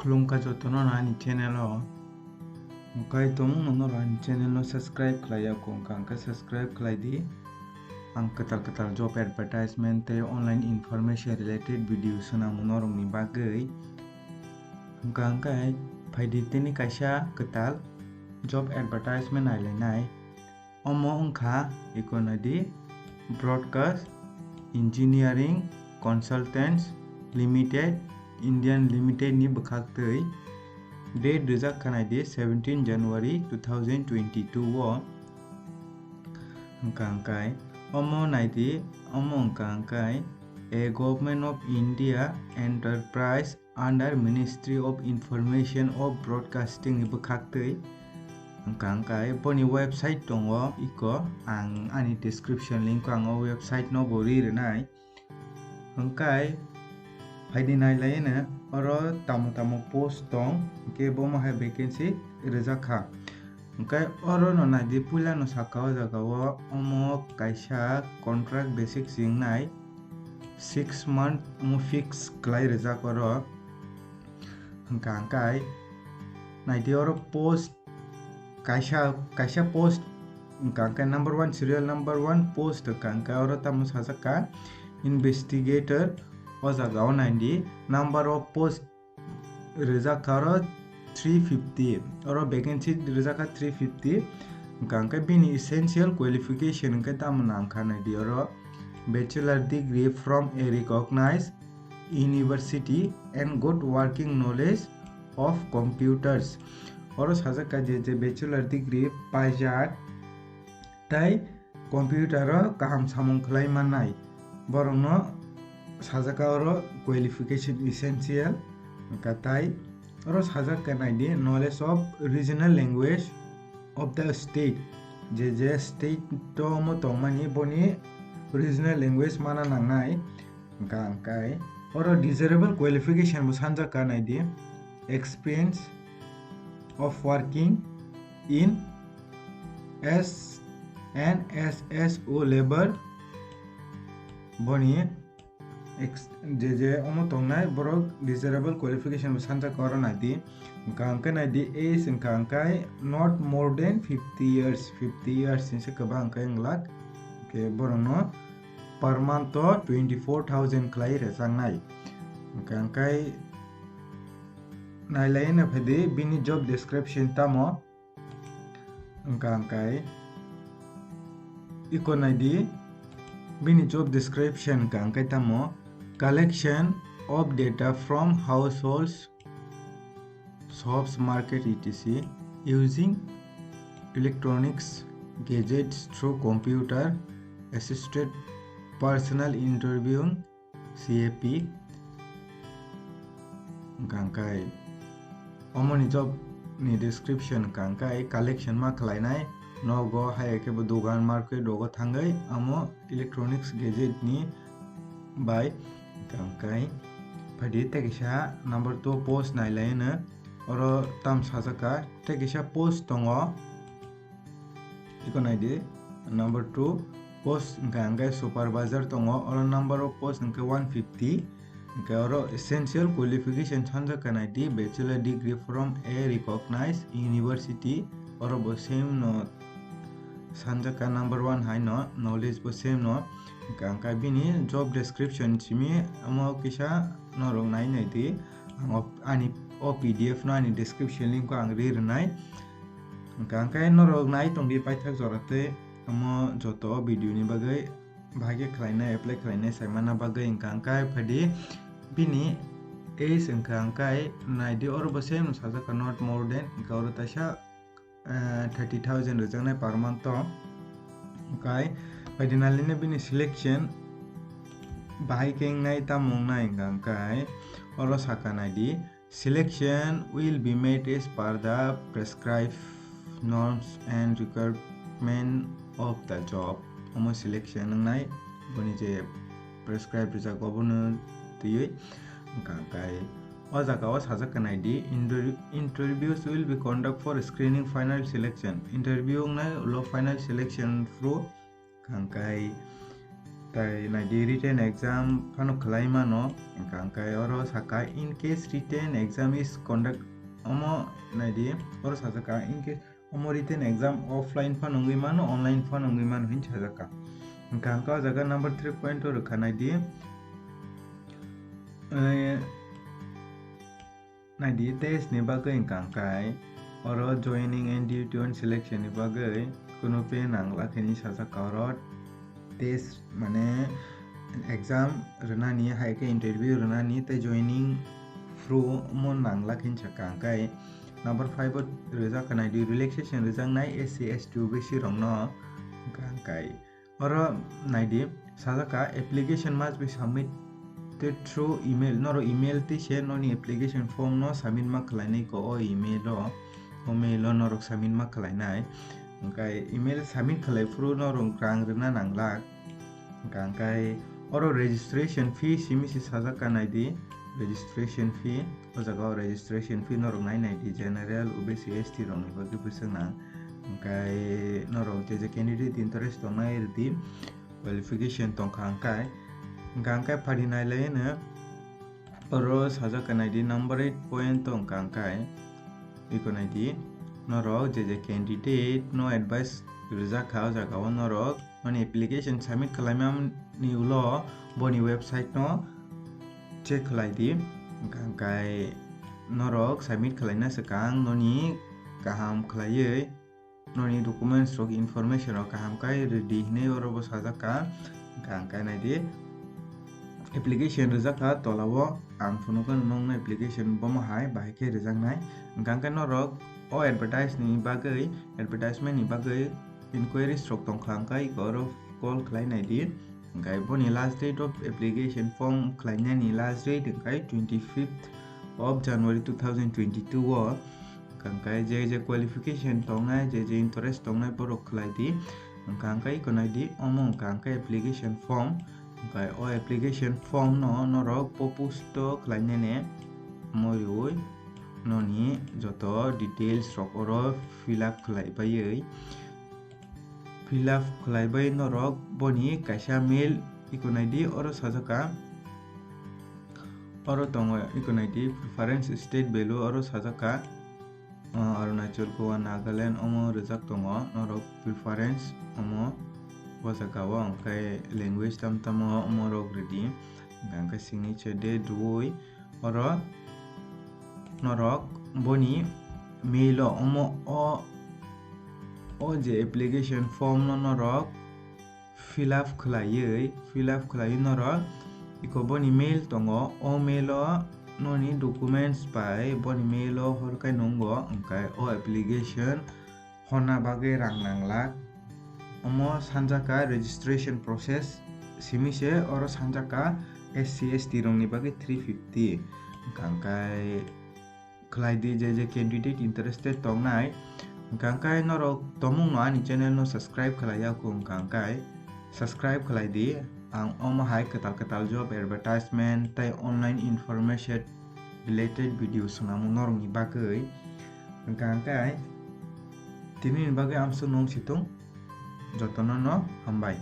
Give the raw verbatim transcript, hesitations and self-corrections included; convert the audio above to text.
Khulumkha jotono ani channel o. Hwnkhe tongmung no norok ani channel no subscribe khlai ya kho, hwnkha hwnkhe subscribe khlai di. Ang kwtal kwtal job advertisement tei online information related video swnamung norokni bagwi. Hwnkha hwnkhe phaidi tini kaisa kwtal job advertisement nailainai. Omo wngkha Economy Broadcast Engineering Consultants Limited, Indian Limited ni bwkhaktwi. Date rijak kha naidi seventeen January two thousand twenty-two o. Hwnkha hwnkhe omo naidi, omo wngkha hwnkhe a Government of India enterprise under Ministry of Information of Broadcasting ni bwkhaktwi. Hwnkha hwnkhe boni website tongo iko, ang ani description link o ang o website no bo ri rwnai. Hwnkhe phaidi nailaino oro tamo tamo post tong, hwnkhe bomo hai vacancy rijak kha. Hwnkhe oro no naidi, puila no saka o jaga o omo kaisa contract basic se wngnai, six month omo fix khlai rijak oro. Hwnkha hwnkhe naidi oro post kaisa, kaisa post hwnkha hwnkhe number one, serial number one post hwnkha hwnkhe oro tamo sajak kha investigator. O jaga o naidi number of post rijak kha oro three fifty, oro vacancy rijak kha three fifty. Hwnkha hwnkhe bini essential qualification hwnkhe tamo nang kha naidi oro bachelor degree from a recognized university and good working knowledge of computers. Oro sajak kha je je bachelor degree paijak tei computer o kaham samung khlai mannai, borokno sajak kha oro qualification essential. Hwnkha tai oro sajak kha naidi knowledge of regional language of the state, je je state o omo tongmani boni regional language mana nangnai. Hwnkha hwnkhe oro desirable qualification bo sanjak kha naidi, experience of working in S N S S O labor, boni ex-, je je omo tongnai borok desirable qualification bo sanjak kha oro naidi. Hwnkha hwnkhe naidi age hwnkha hwnkhe not more than fifty years, fifty years hinse kwbang hwnkhe wnglak. Hwnkhe borokno per month o twenty four thousand khlai rwjaknai. Hwnkha hwnkhe nailaino phaidi bini job description tamo. Hwnkha hwnkhe iko naidi bini job description hwnkha hwnkhe tamo collection of data from households, shops, market, et cetera using electronics gadgets through computer assisted personal interviewing, C A P. Hwnkha hwnkhe omoni job ni description hwnkha hwnkhe collection ma khlainai, nogo hai khe bo dogan market rogo thangwi amo electronics gadget ni bai. Hwnkha hwnkhe phaidi tei kisa number two post nailaino, oro tam sajak kha tei kisa post tongo. Iko naidi, number two post hwnkha hwnkhe supervisor tongo, oro number of post hwnkhe one fifty. Hwnkhe oro essential qualification sanjak kha naidi, bachelor degree from a recognized university, oro bo same no sanjak kha number one hai no, knowledge bo same no. Hwnkha hwnkhe bini job description simi omo kisa norok nai naidi, ang o, ani o P D F no ani description link o ang ri rwnai. Hwnkha hwnkhe norok nai tongdi paithak jora tei omo joto o video ni bagwi bahai khe khlainai, apply khlainai, sai manna bagwi. Hwnkha hwnkhe phaidi bini age hwnkha hwnkhe naidi, oro bo same sajak kha not more than, hwnkha oro taisa, eh, thirty thousand rwjaknai per month o. Hwnkhe phaidi nalino bini selection bahai khe wngnai tamo wngnai hwnkha hwnkhe oro sakha naidi. Selection will be made as per the prescribed norms and requirement of the job. Omo selection wngnai boni je prescribe rijak obono twiwi. Hwnkha hwnkhe o jaga o sajak kha naidi, inter-, interviews will be conduct for screening final selection. Interview wngnai ulo final selection phuru. Hwnkha hwnkhe Tai naidi written exam phano khlai mano, hwnkha hwnkhe oro saka, "In case written exam is conduct," omo naidi, oro sajak kha, "In case," omo written exam offline phano wngwi mano, online phano wngwi mano hinwi sajak kha. Hwnkha hwnkhe o jaga number three point o rwkha naidi, eh, naidi test ni bagwi hwnkha hwnkhe oro joining and duty on selection ni bagwi kunu pen nang lakhe hinwi sajak kha oro. Test mane exam rwnani, hai khe interview rwnani tei joining phuru omo nang lakhe hinwi sakha. Hwnkhe number five o rwjak kha naidi, relaxation rwjaknai S C, S T, O B C rokno. Hwnkhe oro naidi, sajak kha, "Application must be submitted through email." Norok email twi se noni application form no submit ma khlainai kho o email o, o mail o norok submit ma khlainai. Hwnkhe email submit khlai phuru norok rang rwna nang lak. Hwnkhe oro registration fee simi se sajak kha naidi, registration fee, o jaga o registration fee norok nai naidi, general, O B C, S T rokni bagwi bwswk nang. Hwnkhe norok je je candidate interest tongnai rwdi, qualification tongkha hwnkhe, hwnkhe phari nai lai no oro sajak kha naidi number eight point o hwnkha hwnkhe, iko naidi, norok je je candidate no advice rwjak kha o jaga o norok noni application submit khlaimani ulo boni website no check khlai di. Hwnkhe norok submit khlaina swkang noni kaham khlaiwi noni documents rok, information rok kaham khe ready hinwi oro bo sajak kha. Hwnkhe naidi, application rwjak kha tola o, ang phunukgo nokno application bomo hai bahai khe rwjaknai. Hwnkhe norok o advertise ni bagwi, advertisement ni bagwi inquiries rok tongkha hwnkhe oro call khlai naidi. Hwnkhe boni last date of application form khlainani last date hwnkhe twenty fifth of January two thousand twenty two o. Hwnkhe je je qualification tongnai, je je interest tongnai borok khlai di. Hwnkhe iko nai di, omo hwnkhe application form. Hwnkhe o application form no norok post o khlainani omo riui noni joto details rok oro fill up khlai baiwi, fill up khlai bai norok boni kaisa mail iko nai di, oro sajak kha, oro tongo iko nai di, preference state value oro sajak kha, ah, Arunachal, Goa, Nagaland omo rwjak tongo norok preference omo o jaga o, hwnkhe language tam tamo omo rok rwdi, hwnkhe signature date rwui oro norok boni mail o omo o, o je application form no norok fill up khlaiwi, fill up khlaiwi norok iko boni mail tongo, o mail o noni documents bai boni mail o horkai nungo, hwnkhe o application honna bagwi rang nang lak. Omo sanjak kha registration process, simi se oro sanjak kha S C S T rokni bagwi three fifty. Hwnkhe khlai di, je je candidate interested tongnai. Hwnkhe norok tongmung no ani channel no subscribe khlai ya kho, hwnkhe subscribe khlai di. Ang omo hai kwtal kwtal job advertisement tei online information related video swnamung norokni bagwi. Hwnkhe tini ni bagwi amsuk nung situng, jotono no hambai.